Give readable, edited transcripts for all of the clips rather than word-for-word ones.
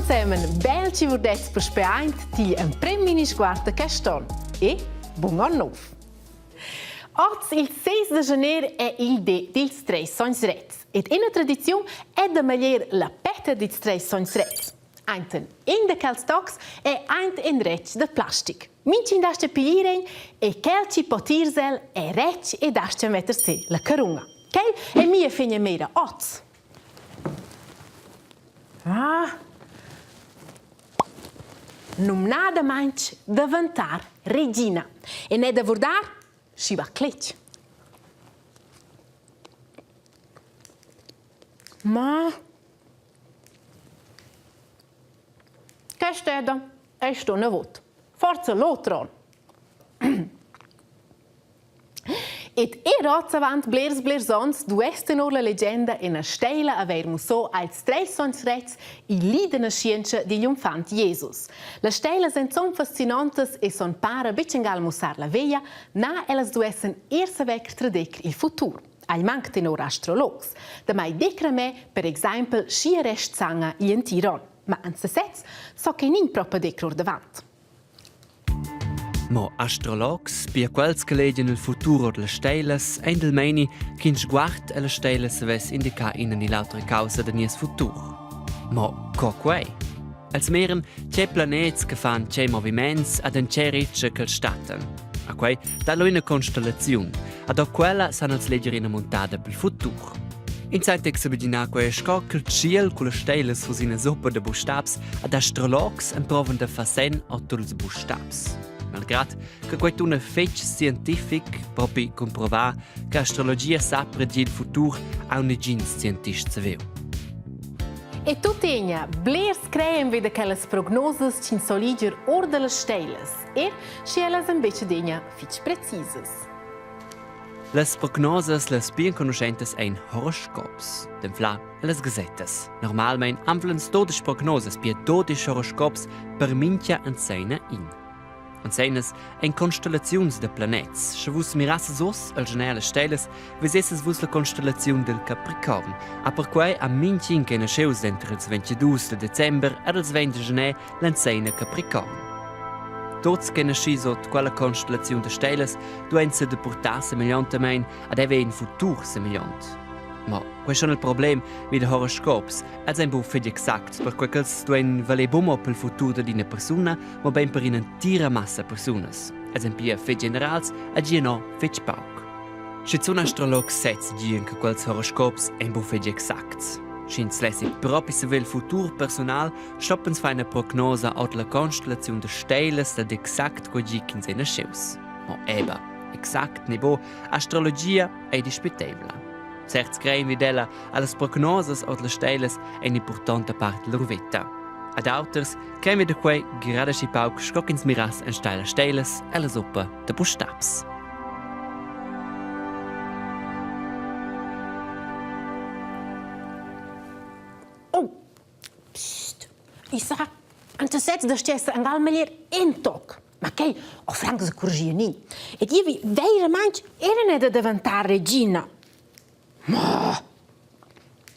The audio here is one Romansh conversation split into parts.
ensemen bel ci vurdets puspè aint ti emprem minisguard da quest on e bun on nov. Oz il 6 de gener è il di dils treis sogns rets ed ina tradiziun è da maglier la petta dils treis sogns rets. Ainten in da quels tocs è aint in retg da plastic. Mintgin dastga piglier egn e quel chi po tir sel è retg e dastga metter se la carunga. Quel è mia fegna mera oz. Ah. Numnadamaintg daventar regina. E n'è da vurdar, schi va cletg. Ma quest'eda è sto na vot. Forza l'oter on. Ed er oz avant blers blers ons duess tenor la legenda ina steila avair mussò als treis sogns rets il li da naschientscha digl unfant Jesus. Las steilas èn zun fascinontas e son para betg angal mussar la veia, na ellas duessen er saver tradir il futur. Al manc tenor astrologs. Damai decra me, per exaimpel, schi rest sanga igl entir onn. Ma an sesez so che nin propa decror davant. Mo astrologs, pia quels che legian il futur ord las steilas, ein del meini ch'in sguard ellas steilas savess indicar ina ni l'autra caussa da nies futur. Mo co quei? Els miran tgei planets che fan tgei moviments ad en tgei retscha ch'els stattan. A quei dat lu ina constellaziun, ad da quella san els leger ina muntada pel futur. Ins sa examinar quei sco ch'il tschiel culla steilas fuss ina suppa da bustabs ad astrologs emprovan da far senn ord ils bustabs. Malgrad che quei tuna fetg scientific, propi cumprovar che astrologia sa predir il futur aunc negins scientists saviu. E tuttegna, blers crean vi da quellas prognosas ch'ins so liger or da las steilas, er sche ellas invece degna fitg precisas. Las prognosas las pli enconuschentas ein horoscops, d'anflar ellas gasettas. Normalmein anflan 12 prognosas, pia 12 horoscops per mintga enseina in. Enseinas ein constellaziuns da planets. Sche vus mirasses oz al gener las steilas, vesesses vus la constellaziun del Capricorn. A perquei ha mintgin che nasceus denter ils 22 de december ed ils 20 de gener l'enseina Capricorn. Tots che naschi sot quella constellaziun da steilas duein sedepurtar semegliontamein ad haver in futur semegliont. Ma quei schon il problem vid horoscops. Els ein buc fetg exacts, perquei ch'els duein valer buc mo pel futur dad ina persuna, mobein per in'entira massa persunas. Els ein pia fetg generals e gie no fetg pauc. Schizun astrologs sez dian che quels horoscops ein buc fetg exacts. Sch'ins lessi propi saver il futur personal, stoppens far ina prognosa ord la constellaziun da steilas dad exact quei gi ch'ins ei naschius. Mo eba, exact ni bo, astrologia ei dispiteivla. Certs crein vid ella allas prognosas ord las steilas ein impurtonta part lur veta. Ad auters crein vi da quei grad aschi pauc sco ch'ins mirass enstagl las steilas ella suppa da bustabs. Oh, pst, i sarà anteceds da stessa angal meglier in toc. Ma quei ho franc s'accurgia ni. Ed io vi veiramaing era ne da daventar regina. Ma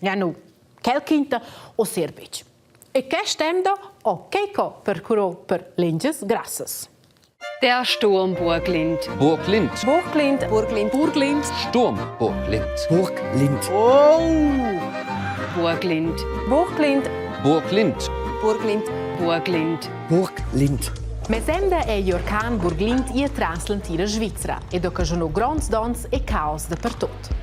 ja nu, quel quinta o ser betg. E quest emda ho Keiko percurò per lingias grassas. Der Sturm Burglind. Burglind. Burglind. Burglind. Burglind. Sturm Burglind. Burglind. Oh! Burglind. Burglind. Burglind. Burglind. Burglind. Burglind. Mesemda è igl orcan Burglind ia tras l'entira Svizra ed occasiunò gronds donns e caos dapertut.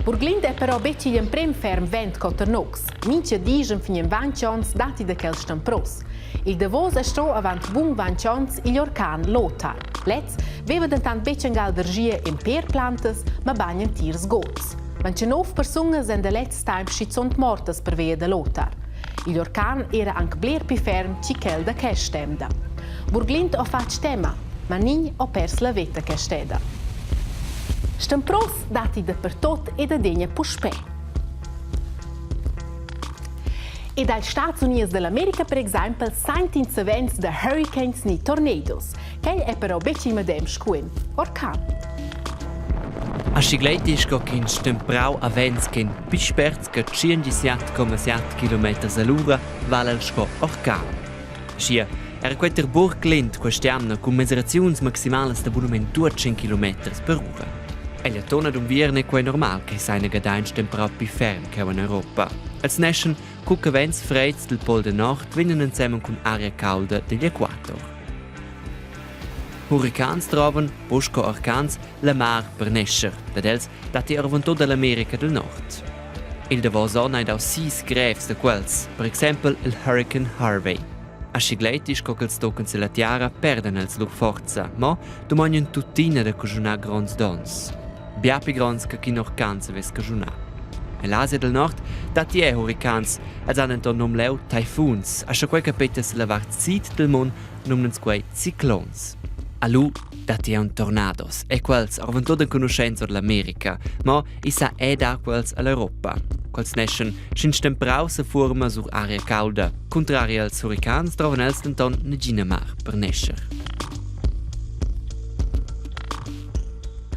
Burglind è però betg igl emprem ferm vent coter nox. Mincha di enfin en 20 onns datti da quels stampros. Il davos è sto avant bun 20 onns igl orcan Lothar. Lez veva dentant betg angal dergia en per plantas, mabain entirs gots. 29 persunas èn da lez temp schizunt mortas pervia da Lothar. Igl orcan era anc bler pli ferm che quel da quest'emda. Burglind ho fatg tema, ma nign ho pers la veta quest'eda. Stempros datti dapertot ed adegna puspè. Ed als Stati Unids dell'America per exaimpel saintin savens da hurricanes ni tornados. Quel è però betg il medem sco in orcan. Aschi gleiti sco ch'in stemprau a vents ch'ein pli sperts che 117,7 kilometers all'ura vala el sco orcan. Aschia era quei tier Burglind quest'jamna cun mesiraziuns maximalas da bunamein 200 kilometers per ura. Egl atun ad unviern ei quei normal che sai gada in stemprau pli ferm cheu en Europa. Els neschan cu che vents freids dil pol da nord vegnan ensemen cun aria caulda digl equator. Huricans drovan, buc sco orcans, la mar per nescher. Dad els datti oravontut dall'America del Nord. Il davos onn hai dau sis grevs da quels, per exempel il Hurricane Harvey. Aschi gleiti sco ch'els toccan silla tiara perdan els lur forza, mo dumognan tuttina da caschunar gronds donns. Bia pli gronds che ch'in orcan savess caschunar. Ell'Asia del Nord datti er huricans, els han denton num leu taifuns, aschia quei capeta silla vart sid del mund numnans quei ciclons. A lu datti aunc tornados e quels arvan tut enconuschents ord l'America, mo i sa è dar quels all'Europa. Quels neschan sch'in stemprau se fuorma sur aria caulda. Contrari als huricans drovan els denton negina mar per nescher.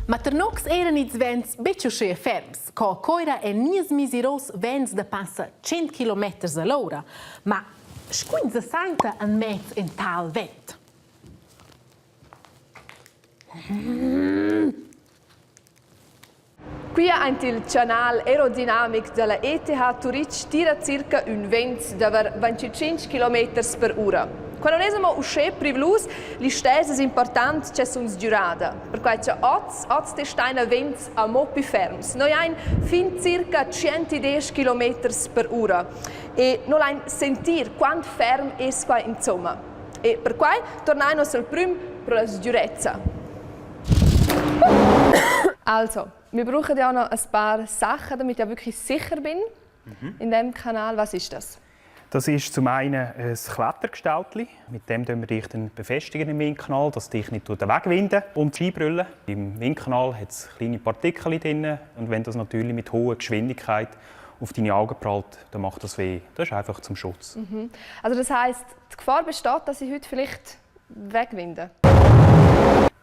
Ma ter nox eran ils vents betg uschè ferms, co Coira è nies misiros vents da passa 100 km all'ora, ma Scuin sesainta en mez in tal vent. Quia aint il chanal aerodinamic da la ETH Turitg tira circa ün vent da var 25 kilometers per ura. Qua non es amo uschè privlus, listess es important cha sun sgürada. Perquai cha hoz, hoz testaina vents amo pü ferms. Noi hain fin circa 110 kilometers per ura. E no lain sentir quant ferm es qua insomma. E perquai tornain nus al prüm pro la sgürezza. Also, wir brauchen ja auch noch ein paar Sachen, damit ich auch wirklich sicher bin mhm. in dem Kanal. Was ist das? Das ist zum einen ein Klettergestaltli. Mit dem befestigen wir dich dann befestigen im Windkanal, dass dich nicht wegwinden Und die Skibrille. Im Windkanal hat es kleine Partikel drin. Und wenn das natürlich mit hoher Geschwindigkeit auf deine Augen prallt, dann macht das weh. Das ist einfach zum Schutz. Mhm. Also das heißt, die Gefahr besteht, dass ich heute vielleicht wegwinde?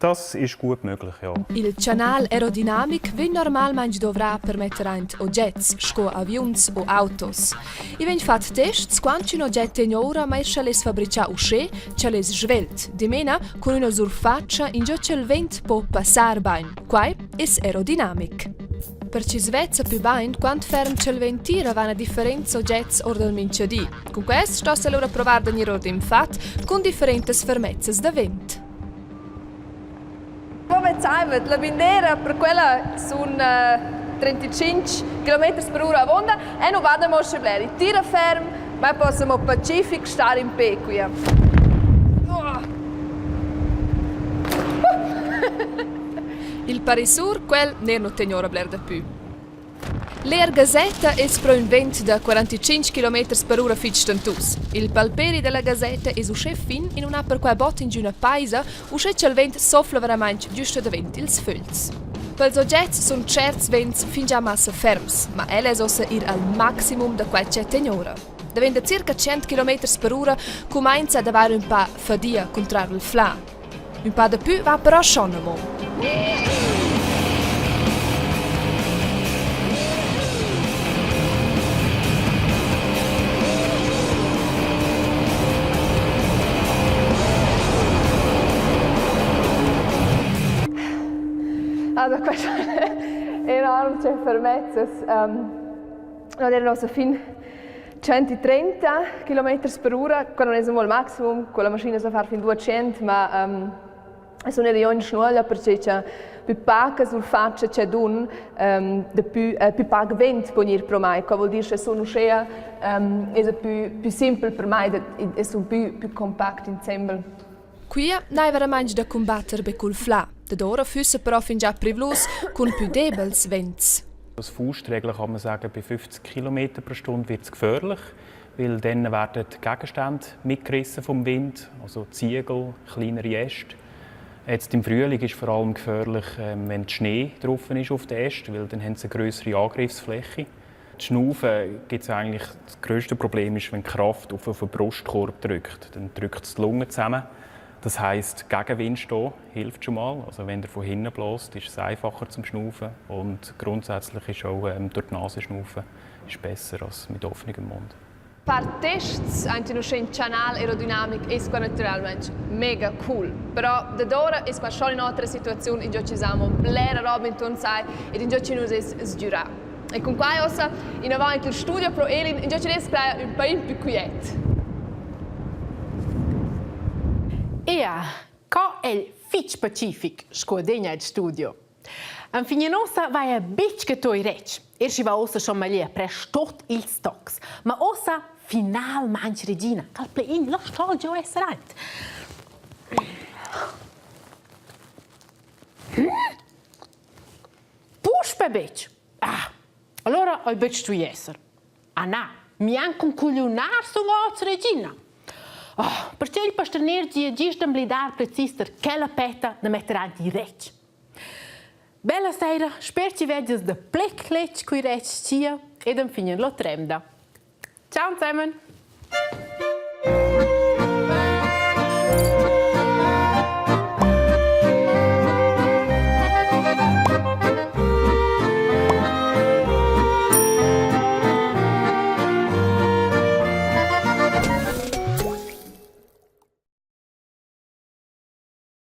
Das ist gut möglich, ja. Il chanal aerodinamic vegn normalmaing dovrà per metter aint ogets sco aviuns o autos. I vegn fat tests quant ch'ün oget tegna oura, ma eir sch'el es fabrichà uschè ch'el es svelt, dimena cun üna surfatscha ingio cha'l vent po passar bain. Quai es aerodinamic. Per chi's vezza pü bain quant ferm cha'l vent tira van a differents ogets our dal minchadi. Cun quest stossa lura provar da gnir our d'infat cun differentas fermezzas da vent. Mo vezzaivat, la bindera per quella sun 35 kilometers per ura avonda e nu va da mo schi bler. I tira ferm, ma possa mo pacific star in pe quia. Il parisur, quel n'eir nu tegnora bler dapü. L'Air Gasetta es pro ün vent da 45 kilometers per ura fich stantus. Il palperi da la gasetta es uschè fin e nun ha perquai bod ingüna paisa, uschè cha'l vent soffla veramaing güsta davent ils fögls. Pels ogets sun tscherts vents fingià massa ferms, ma el es uossa ir al maximum da quai ch'è tenora. Davent da circa 100 kilometers per ura cumainza ad avair ün pa fadia cuntrar il flà. Ün pa dapü va però schon amo. Also questo enorm c'è fermezzas. Um, non era nossa fin 130 kilometers per ura, quella non es amo il maximum, quella maschina sa far fin 200, ma um, sun era io in schnuoglia perche cha pü paca surfatscha cha dun, um, dapü eh, pü pac vent po gnir pro mai. Qua vuol dir sche sun uschea um, es pü pü simpel per mai e sun pü pü compact insembel. Quia n'hai veramaing da cumbatter be cul flà. Dadora füssa però fingià privlus cun pü debels vents. Als Faustregel kann man sagen, bei 50 km pro Stunde wird es gefährlich, weil dann werden die Gegenstände mitgerissen vom Wind, also Ziegel, kleinere Äste. Jetzt im Frühling ist vor allem gefährlich, ähm, wenn Schnee drauf ist auf den Ästen, weil dann haben sie eine größere Angriffsfläche. Das Schnaufen gibt es eigentlich, das grösste Problem ist, wenn die Kraft auf den Brustkorb drückt. Dann drückt es die Lunge zusammen. Das heißt, Gegenwind stehen hilft schon mal. Also wenn der von hinten bläst, ist es einfacher zum Schnaufen. Und grundsätzlich ist auch ähm, durch die Nase schnaufen ist besser als mit offenem Mund. Far tests aint in uschè ün chanal aerodinamic es qua natüralmaing mega cool. Però dadora es qua schon ün'otra situaziun ingio chi s'amo blera roba intuorn sai ed ingio chi nus es sgürà. E cun quai uossa inavant aint il studio pro Elin, ingio chi es craja ün pain pü quiet. Ea, co el fich pacific sco adegna il studio. Enfin ussa vaia betg che toi retg. Er schi va ussa schon meglier prest tot ils tocs. Ma ussa finalmaing regina, cal plein la stol giò esser aint. Puspe betg? Ah, allora hai betg stui esser. Ah na, mianc un cugliunar sun oz regina. Oh, perche il pasterner gia gist d'emblidar precis tar quella petta da metter aint il retg. Bella saira, sper chi vegias da plec cletg cui retg sia ed infin l'otra emda. Ciao zusammen!